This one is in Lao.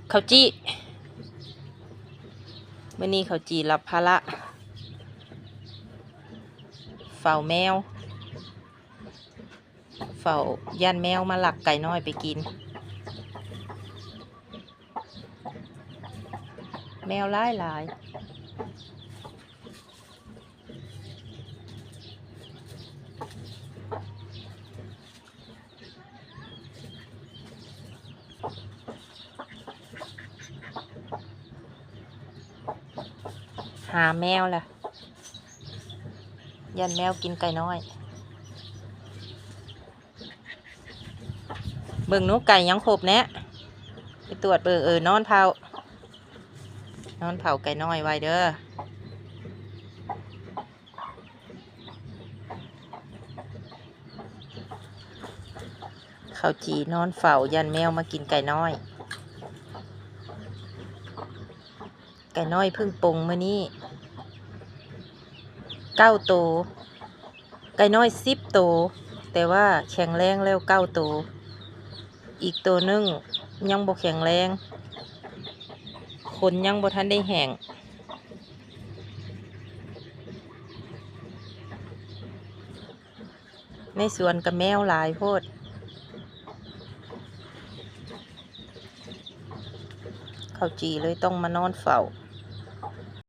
ເຂົ້າຈີ່ ມື້ນີ້ເຂົ້າຈີ່ຮັບພາລະເຝົ້າແມວ ເຝົ້າ ຢ້ານແມວມາລັກໄກ່ນ້ອຍໄປກິນ. ແມວຫຼາຍໆ. ຫາແມວລະ ຢ້ານແມວກິນໄກ່ນ້ອຍ. ເບິ່ງໜູ ໄກ່ຍັງຄົບແນະ ໄປກວດເບິ່ງ. ເອີ ນອນເຝົ້າ ນອນເຝົ້າໄກ່ນ້ອຍໄວ້ເດີ. ເຂົ້າຈີ່ນອນເຝົ້າ ຢ້ານແມວມາກິນໄກ່ນ້ອຍ. ໄກ່ນ້ອຍເພິ່ງປົງມື້ນີ້ເກົ້າໂຕ. ໄກ່ນ້ອຍສິບໂຕ ແຕ່ວ່າແຂງແຮງແລ້ວເກົ້າໂຕ. ອີກໂຕໜຶ່ງຍັງບໍ່ແຂງແຮງ ຂົນຍັງບໍ່ທັນໄດ້ແຫ້ງ. ໃນສວນກະແມວຫຼາຍໂພດ ເຂົ້າຈີ່ເລີຍຕ້ອງມານອນເຝົ້າ.